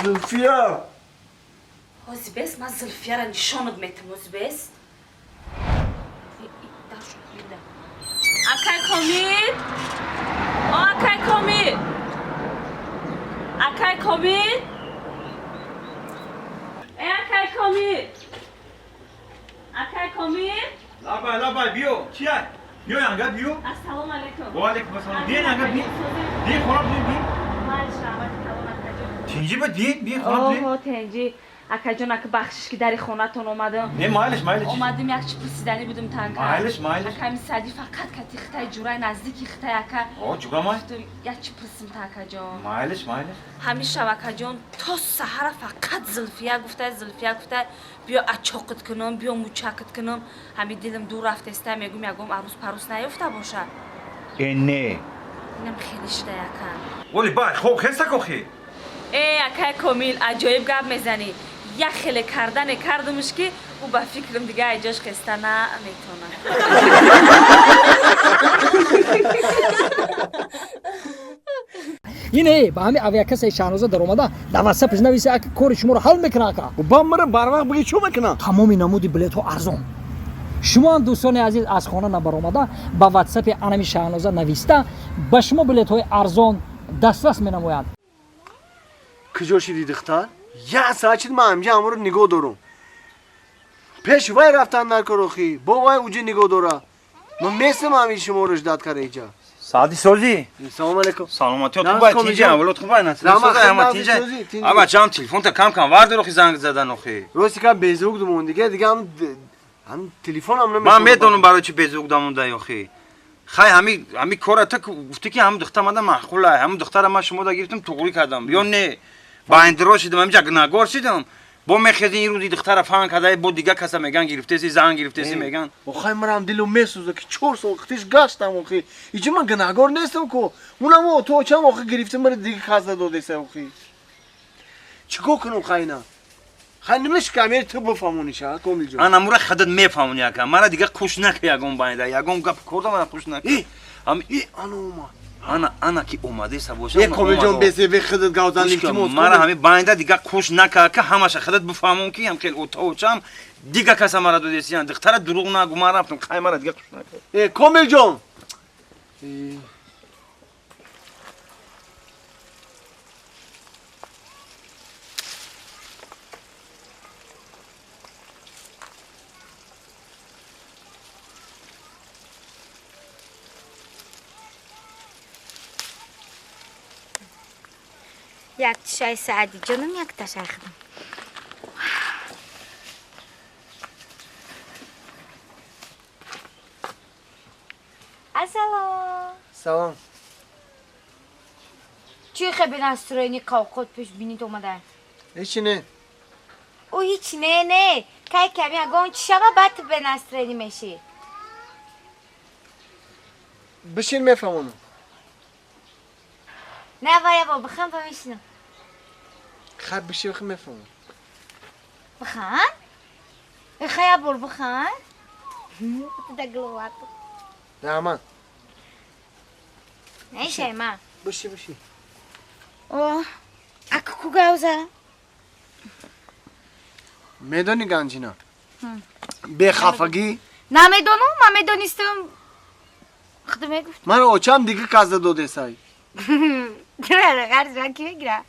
Зулфия! Ҳози бес ман Зулфияра нишонат метам, ҳози бес. Акай Комил! О, акай Комил! Акай Комил! Э, акай Комил! Акай Комил! Лабай, лабай, биё. Чия? Биё янга, биё. Ассалому алайкум. Ва алайкум ассалом. Биё янга, биё. Биё хона биё, биё. Майли, раҳмати калон, акаҷон. Тинҷи ба биё, биё хона биё. Оҳо, тинҷи. Акаҷон, ака бахшиш ки дари хонатон омадам. Не, майлиш, майлиш. Омадим як чи пурсиданӣ будум танка. Майлиш, майлиш. Ака, ами сади фақат кати хитай ҷурай наздики хитай ака. О, ҷурамай. Гуфтум як чи пурсим та акаҷон. Майлиш, майлиш. Ҳамин шаб акаҷон то саҳара фақат Зулфия гуфтай, Зулфия гуфтай, биё ачоқит кунам, биё мучакит кунам. Ҳамин дилам дур рафтеста, мегӯм ягом арӯз парӯз наёфта боша. Э, не. Инам хеле шида ака. Оли бай, хоб хеста кохи. Э, акай Комил, аҷоиб гап мезанӣ. Як хеле кардане кардумш ки ӯ ба фикрам дига айҷош хеста наметонад. Ине ба ҳами авиакассаи Шаҳноза даромада дар ватсапш нависа, ака кори шуморо ҳал мекунад ака. Ба мара барвақт биги чӣ мекунам? Тамоми намуди билетҳо арзон. Шумо ҳам дӯстони азиз аз хона набаромада ба ватсапи анами Шаҳноза нависта ба шумо билетҳои арзон дастрас менамояд. Куҷо шиди духтар? Як соат шид ман ҳамҷа ҳамаро нигоҳ дорум. Пеш вай рафтан дар кор охи, бо вай уҷа нигоҳ дора. Ман местам ҳамин шуморо ждат кара иҷа. Сади созӣ. Салом алейкум. Саломатият Нағз хубай, Комил тинҷа, ҷон. аввалот хубай, насиб Раҳмат, созай, ҳама нағз тинҷа. созӣ, тинҷа. Аба ҷам телефонта кам кам вардор охи занг задан охи. Рости ка безук думон дига, дига ҳам телефонам намешавад. Ман медонам барои чи безук дамондай охи. Хай ҳами ҳами кора та гуфтӣ ки ҳам духтар мада маъқулай, ҳам духтара ман шумо да гирифтам туғрӣ кардам. Ё не? Баиндиро шидам, ҳамиҷа гунаҳгор шидам. Бо мехези ин рӯзи духтара фаҳм кардай, бо дига каса меган гирифтеси, зан гирифтеси меган. Охай марам дилум месӯза ки 4 сол хитиш гаштам охи. Иҷа ман гунаҳгор нестам ку. Унам о то чам охи гирифтам мара дига каса додеса охи. Чико кунам хайна? Хай намеш камер ту бифаҳмониша, Комил ҷон. Ана мура худат мефаҳмони ака. Мара дига қуш нака ягон байнда, ягон гап корда мара қуш нака. Э, Ам э, ана омад. ана ана ки омадеса боша. Э, Комил ҷон, бесебе худат гавзан илтимос. Мара ҳами байнда дига қуш нака ака, ҳамаша худат бифаҳмон ки ҳам хел отаочам дига каса мара додесиян. Духтара дурӯғ нагу, ман рафтам, хай мара дига қуш нака. Э, Комил ҷон. Э, Як тишай Саъди ҷонам, як ташай худам. Ассалом. Салом. Чӣ хебе настроени қавқот пеш бинит омада? Ҳечи не. Ӯ ҳеч не, не. Кай ками ягон чӣ шава, баъд ту бе настроени мешӣ. Бишин мефаҳмонам. Не, вая бо бихам ба мешинам. Хай бишин хи мефаҳмонам. Бихан? Хай я бор бихан? Ту да гловато. Раҳмат. Не шайма. Бишин, бишин. О, ака ку гавза? Медонӣ Ганҷина? Бехафагӣ? Намедонам, ман медонистам. Худо мегуфт. Ман очам дига казда додесай. Ғарз ман ки мегира?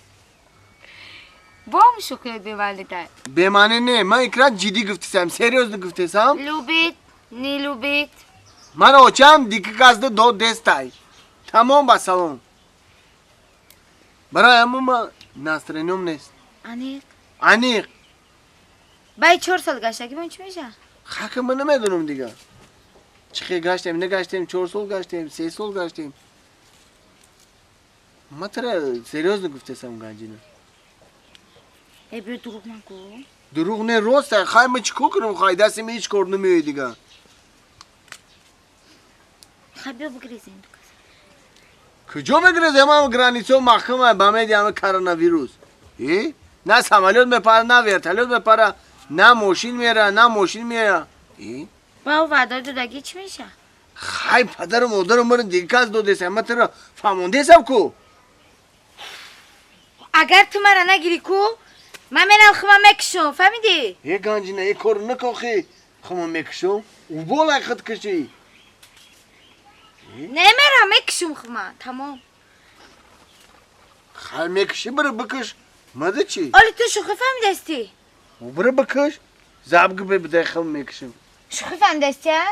Бом шӯхиёт бемаънитай. Бемаъне не, ман икрат ҷиддӣ гуфтесам, серьёзно гуфтесам. Любит, не любит. Ман очам дига казда додестай. Тамом ба салом. Барои ҳамон ман настроениям нест. Аниқ? Аниқ. Баъди 4 сол гаштагӣ ман чӣ меша? Хака ман намедонам дига. Чӣ хел гаштем, нагаштем, 4 сол гаштем, 3 сол гаштем. Ман тара серьёзно гуфтесам Ганҷина. Э, биё дурӯғ нагӯ. Дурӯғ не, рост. Хай ман чӣ кор кунам? Хай дасти ман ҳеҷ кор намеояд дига. Хай биё бигрезем ду кас. Куҷо мегрезем? Ҳама границаҳо маҳкама ба меди ҳама коронавирус. Э? На самолёт мепара, на вертолёт мепара, на мошин мера, на мошин мея. Э? Ба ваъда додагӣ чӣ меша? Хай падару модару маро дига кас додесам, ман туро фаҳмондесам ку. Агар ту мара нагирӣ ку, ман мерам хума мекушам, фаҳмидӣ? Е ганҷина, е кор накохи, хума мекушам, уболай худ кушӣ. Не мерам мекушам хума, тамом. Хай мекушӣ, бира бикуш. Мада чӣ? Оли ту шӯхӣ фаҳмидастӣ? Бира бикуш, забги бидай хума мекушам. Шӯхӣ фаҳмидастӣ, а?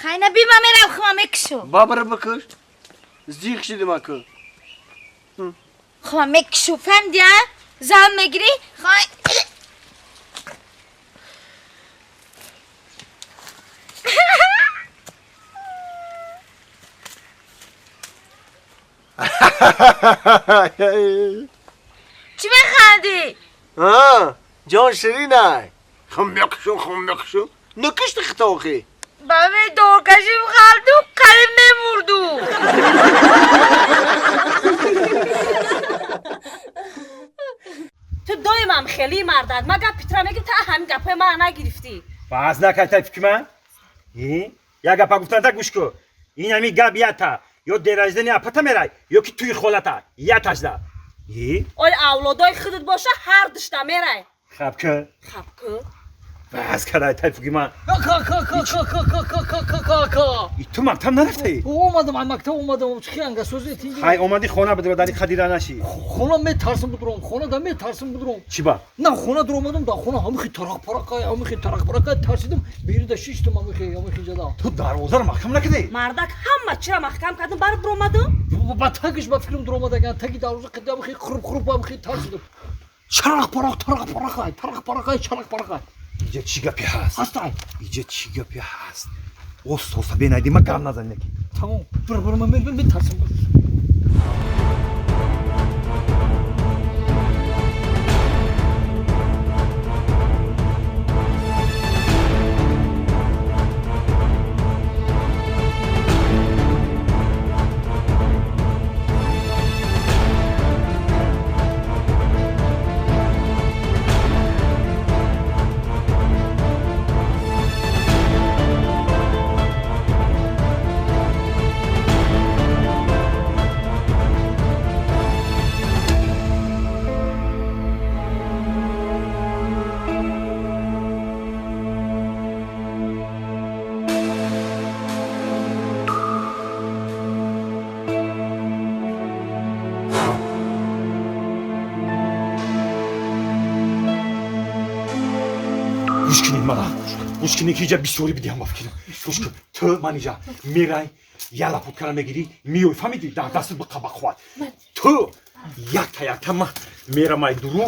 Хай на би ман мерам хума мекушам. Ба бира бикуш. Зиқ шидим аку. Хума мекушам, фаҳмидӣ, а? Зан мегирӣ? Хай. Чӣ механдӣ? Ҷон ширинай. Хум мекушум, хум мекушум. Накушти хитохи. Ба ме доркашим халду, қариб мемурду. Ту доимам хеле мардад. Ма гап питра мегим, та ҳамин гапҳои мара нагирифтӣ. Баъз накай та фикри ман? Як гапа гуфтанта гӯш кун. Ин ҳамин гап ята. Ё дерождани апата мерай, ё ки туи холата. Яташда. Оли авлодои худат боша, ҳар душта мерай. Хаб кун. Хаб кун. Баъз кадай та фикри ман. Ка. Ту мактаб нарафтаӣ? Омадам, ай мактаб омадам. Чӣ анга сӯзи тинҷи? Хай омадӣ хона бидро, дари қадира нашӣ. Хона метарсам бидурам, хона да метарсам бидурам. Чӣ ба? На хона дуромадам, да хона ҳамихи тарақ парақай, ҳамихи тарақ парақай тарсидам, бери да шиштам ҳамихи, ҳамихи ҷада. Ту дарвозаро маҳкам накардӣ? Мардак ҳама чира маҳкам кардам, бар дуромадам. Ба тагиш ба фикрам дуромадаган, таги дарвоза қиди ҳамихи хуруб хуруб ҳамихи тарсидам. Чарақ парақ, тарақ парақай, тарақ парақай, чарақ парақай. Иҷа чӣ гапе ҳаст? Ҳастай. Иҷа чӣ гапе ҳаст? Оста бенайди, ма гап назан яки. Тамом. Бир бир ман метарсам. Гӯш кунед мана. Гӯш кунед ки иҷа бисёрӣ бидиҳам ба фикрам. Гӯш кун. Ту ман иҷа мерай, я лапуткара мегирӣ, миёй, фаҳмидӣ? Дар дастат ба қабақ хӯад. Ту якта якта ма мерамай дуру.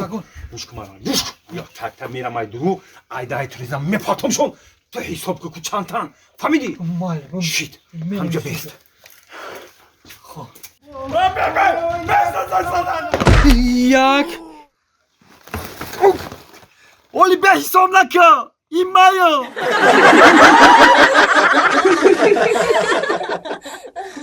Гӯш кун мана. Гӯш кун. Якта якта мерамай дуру. Айдаи туризам мепатомшон. Ту ҳисоб кун ку чандтан. Фаҳмидӣ? Шит. Ҳамҷа бест. Як. Оли бе ҳисоб накун. Ин мая.